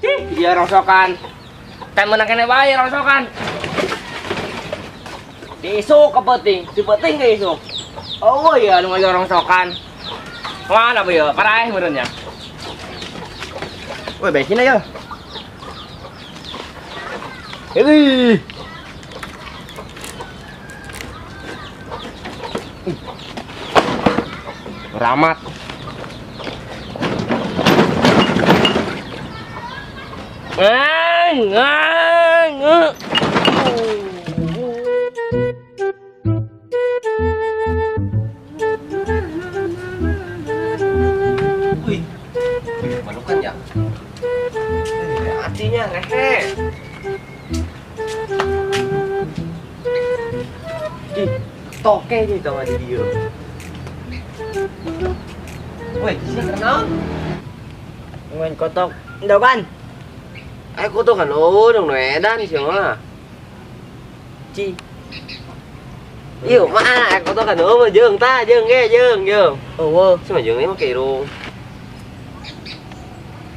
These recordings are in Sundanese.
Ih, dia rongsokan. Kan menang kene bae rongsokan. Di isuk ke peuting, di peuting ke isuk. Oh iya, nu ngajual rongsokan. Kemana bu ya? Paraeh meureun nya. Woi, bensin aja. Ini. Ramat. Ngang, ngang, ngang. Wih, wih, malukan ya. Artinya ngehe. Ih, toke nih tau di dia. Woi, sih kenal? Main kotok kan? Eh, kotok kan oh, dong nu edan sih mah. Ci. Iya, mana kotok kan oh, jeung ta, jeung ge, jeung, jeung. Oh, Sih mah jeung ini mah irung.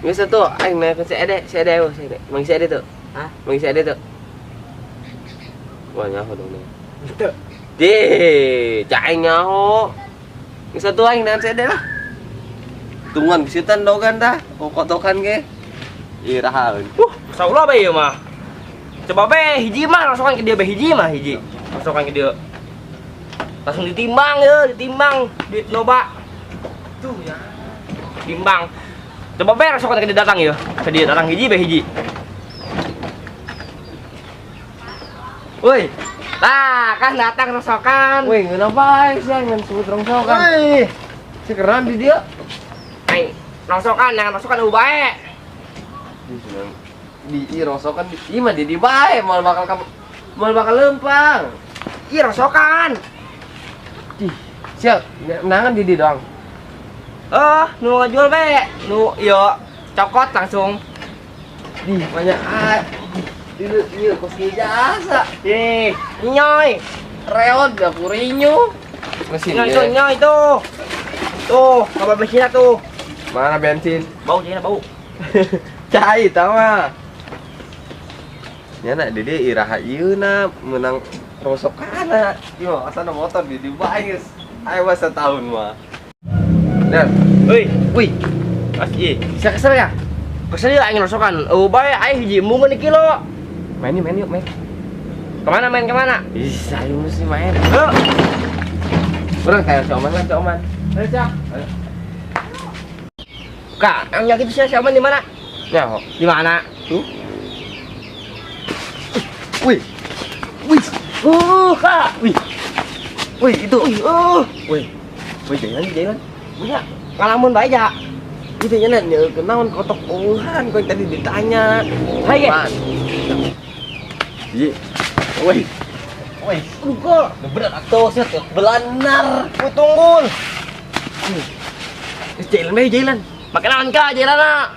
Bisa tuh, aing naik ke si Ede, oh, si Ede. Mang si Ede tuh. Hah? Mang si Ede tuh. Wah, nyaho dong nih. Itu. Deh, cai nyaho. Bisa tuh aing naik si Ede lah. Tungguan bisitan dogan tah, oh kotokan ge. Iraha. Insyaallah bae ieu mah. Coba be hiji mah rongsokan ke dia be hiji mah hiji. Rongsokan ke dia. Langsung ditimbang ya, ditimbang duit loba. Tuh ya. Timbang. Coba be rongsokan ke dia datang ya. Ke dia datang hiji be hiji. Woi. Nah, kan datang rongsokan. Woi, ngeunah bae sia ngan sebut rongsokan. Woi. Si keren di dia. Aing rongsokan, jangan rongsokan eueuh bae. Di i rongsokan di i mah di bae moal bakal kamu moal bakal lempang. Ih, rongsokan. Ih, siap, menangan di doang. Eh, nu ngajual be, nu ieu cokot langsung. Di banyak ah. Di ieu kos jasa. Ih, nyoy. Reot da kurinyo. Mesin. Nyoy tuh, nyoy tuh. Tuh, kabar bensinnya tuh. Mana bensin? Bau jadi bau. Cai tah mah. Nya na di dieu iraha ieu na meunang rosokana. Yo, asana motor di di bae geus. Ayo mah setahun mah. Dan, Woi, wih, as ieu. bisa kesel ya? Kesel ya aing rongsokan. Eueuh bae aing hiji embung di kilo. Main yuk, main yuk, main. Kemana main kemana? Ih, saya mesti main. Yuk. Urang kayak si Oman lah, si Oman. Ayo, Cak. Kak, yang nyakit si Oman di mana? Ya, kok. Di mana? Tuh. Wih. Wih. Kak. Wih. Wih, itu. Wih, Wih. Wih, jalan, jalan. Punya ngalamun bae ja. Itu nya nya kenaon kotok eueuhan kau yang tadi ditanya. Hai, ge. Iya. Wih. Wih. Aduh, kak. Berat atuh sia tuh belanar. Wih, tunggul. Jalan bae jalan. Make naon ka jalanna?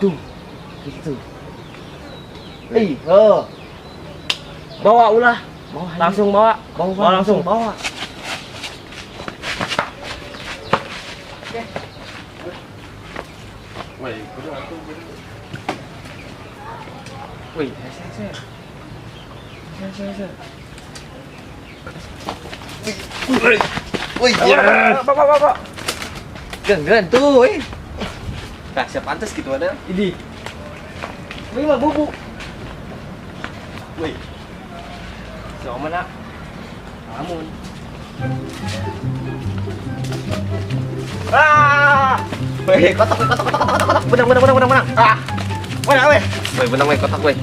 Tuh. Gitu. Ih, heuh. Bawa ulah. Bawa Langsung bawa. Bawa, Bawa langsung. Bawa. Wih, kudu atuh. Wih, hese hese. Hese hese. Wih. Wih, ya. Bawa, bawa, bawa. Gen, gen tuh, wih. Nah, siap pantas gitu ada. Ini. Ini mah bubu. Wih. Si Oman nak. Lamun. Ah! Wih, kotak, wih, kotak, kotak, kotak, kotak. Benang, benang, benang, benang, benang. Ah. Mana weh? Wih, benang, wih, kotak, wih.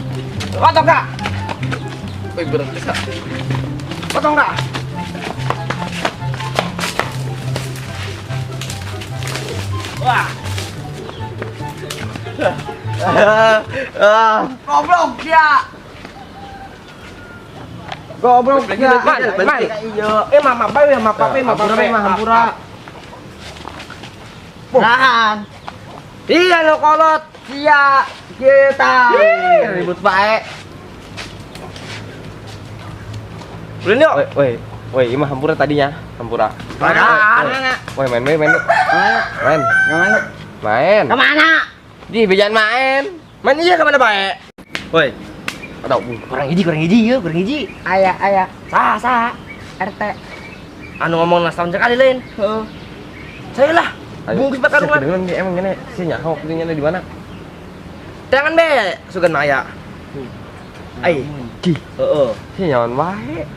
Kotok kak? Wih, berat kak. Potong kak? Wah. Ah. Goblok dia. Goblok dia. Man, Man, iya. Eh, mama bae, mama pape, mama Hampura, pape, mah, hampura. Nahan. Iya lo kolot. Sia kita. Ribut bae. Ulin yuk. Woi, woi. Woi, ini mah hampura tadinya, hampura. Mana? Woi, main, main, main. Main. Kemana? Main. Kemana? Di bejan main. Main iya kemana bae? Woi. Aduh, kurang hiji ya, kurang hiji. Aya, aya. Sah, sah. RT. Anu ngomong setahun sekali lain. Heeh. Saya lah. Bungkus bakarungan. Kedengeran dia emang ngene, si nyaho nya di mana? Tangan be, sugan maya. Ai. Ki. Heeh. Si nyawan wae.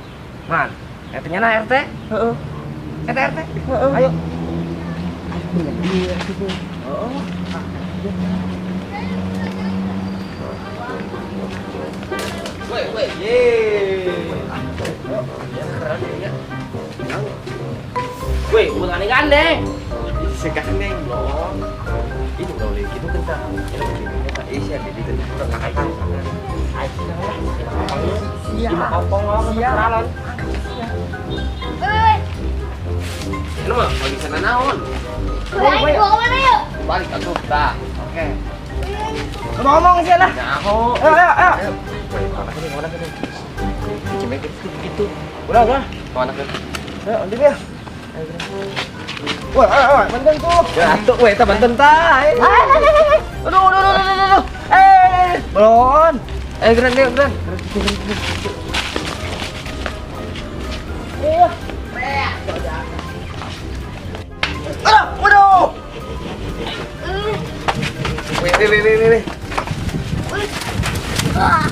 Man, RT-nya na RT. Heeh. RT RT. Heeh. Ayo. Heeh. Woi, woi, ye. Woi, bukan gandeng. Segandeng loh. Ini nggak boleh gitu kentang. Ini begini Pak Isya jadi kentang. Siap. Woi. Ini mah lagi sana naon. Woi, gua kemana yuk? Balik atuh tah. Oke. Ngomong sih lah. Nyaho. Ayo, ayo, ayo. Woi, kemana sih? Kemana sih? Cimek gitu. Udah, udah. Kemana sih? Ayo, nanti dia. Wah, ayo, ayo, banten tuh. Ya atuh we eta banten tah. Aduh, aduh, aduh, aduh, aduh. Eh, belon. Geran, geran, geran. Iya. Aduh, aduh. Weh, weh, weh, weh, weh.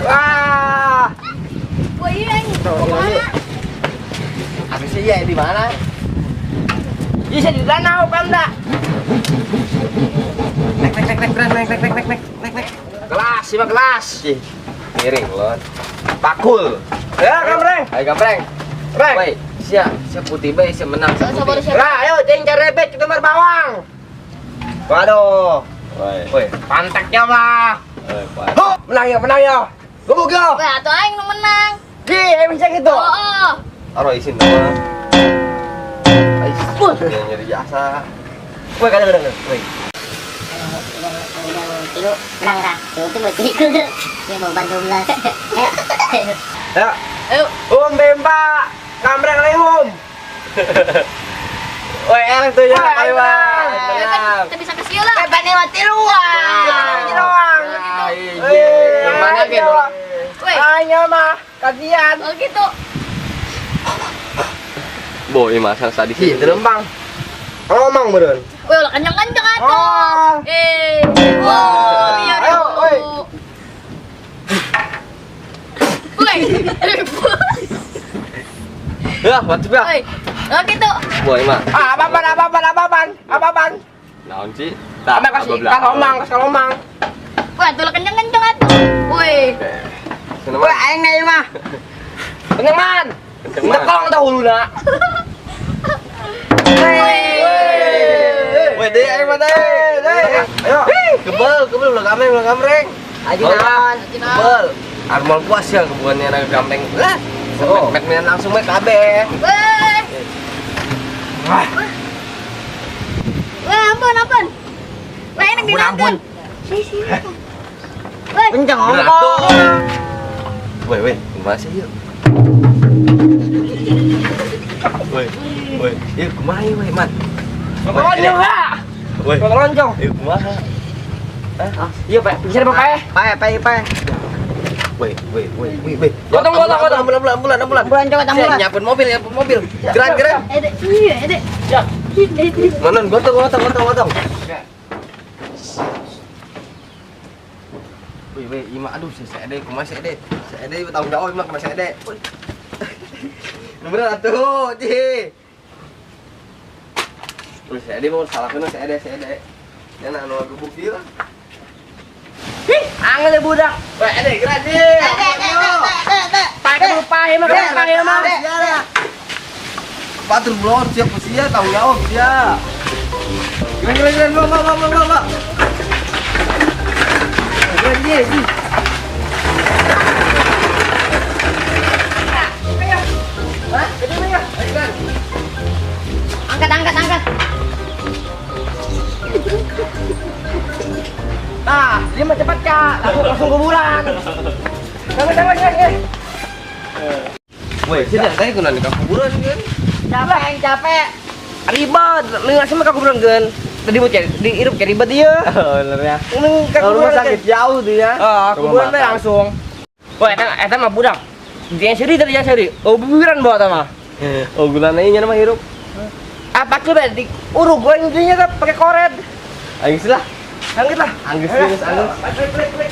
Wah. Woi, ini kemana? Habisnya ya di mana? Bisa di danau kan enggak? Naik, naik, naik, naik, naik, naik, naik, naik, naik, naik. Kelas, sih kelas. Ih, miring lon. Pakul. Ya, kamreng. Ayo kamreng. Reng. Woi, siap, siap putih bae, siap menang, siap putih. Lah, ayo cing carebet kita mar bawang. Waduh. Woi. Woi, panteknya mah. Woi, Ho, menang ya, menang ya. Gebuk yo. Wah, atuh aing nu menang. Di, bisa gitu. Oh. Taruh isin mah. Ais, dia nyeri jasa. Woi, kadang kadang. Woi. Tilu, menang kah? Itu berarti dia mau bantu belas. Ayo. Ayo. Ayo. Um bemba, kamreng lehum. Woi, enak tuh ya. Ayo, menang. Kita bisa ke sieu lah. Kapan nih mati luang. Doang. Yang mana gitu? Woi. Ayo mah, kasihan. Oh gitu. Boy, masang tadi sih. Iya, lempang. Ngomong beureun. Woi, ulah kencang-kencang atuh. Eh. Wow, iya. Ayo, woi. Woi. Ya, mantap ya. Woi. Oh gitu. Boy mah. Ah, apa-apaan, apa-apaan, apaan? Apaan? Naon sih? Tak, kasih kasih ngomong. Wah, tuh kencang-kencang atuh. Woi. Woi, aing na mah. Kencang man. Tekong tah huluna. Woi, deh aing mah deh. Ayo. Kebel, kebel ulah gamreng, ulah gamreng. Aji naon? Kebel. Armol puas ya kebuannya naga gamreng. Lah, oh. Met langsung met kabeh. Woi. Wah. Wah, ampun, ampun. Wah, ini dinakan. Sini, sini. Woi. Kencang ngomong. Woi, woi, kumaha sih yuk? Woi, woi, yuk kumaha yuk, woi, man? Loncong lah. Woi. Loncong. Yuk kumaha? Iya, Pak. Bisa Pak. Pae, pae, pae. Woi, woi, woi, woi, woi. Gotong, gotong, gotong. Ambulan, ambulan, ambulan, ambulan. Ambulan, coba ambulan. Nyiapin mobil, nyiapin mobil. Geran, geran. Eh, iya, eh. Siap. Manon, gotong, gotong, gotong, gotong. Woi, woi, ima aduh si Sede, kumaha Sede? Sede tanggung jawab ima kena Sede. Bener atuh, Ci. Wih, Sede mau salah kena Sede, Sede. Nya anu gebuk ieu. Ih, angel budak. Woi, Ede gerak di. Pae pae mah, pae mah. Patur belum siap sia tanggung jawab sia. Gerak, gerak, gerak, bawa, bawa, bawa, bawa. Gerak, Ji. Angkat, angkat, angkat. Nah, dia mah cepat, Kak. Langsung kuburan. Jangan, jangan, jangan. Woi, sini tadi kunaon ka kuburan kan? Capek aing capek. Ribet, leungas mah ka kuburan geun. Tadi mau cari di hirup kayak ribet ieu. Oh, bener ya. Neng ka Kalau rumah kuburan sakit jauh tuh ya. Ah, Rumah kuburan teh makan. langsung. Wah, eta mah budak. Dia seri tadi yang seri. Oh, buburan bawa eta mah. Oh, gunana ieu mah hirup. Apa tuh di urug gua intinya teh pakai koret. Aing sih lah. Angget lah. Anggeus geus anggeus. Klik klik klik.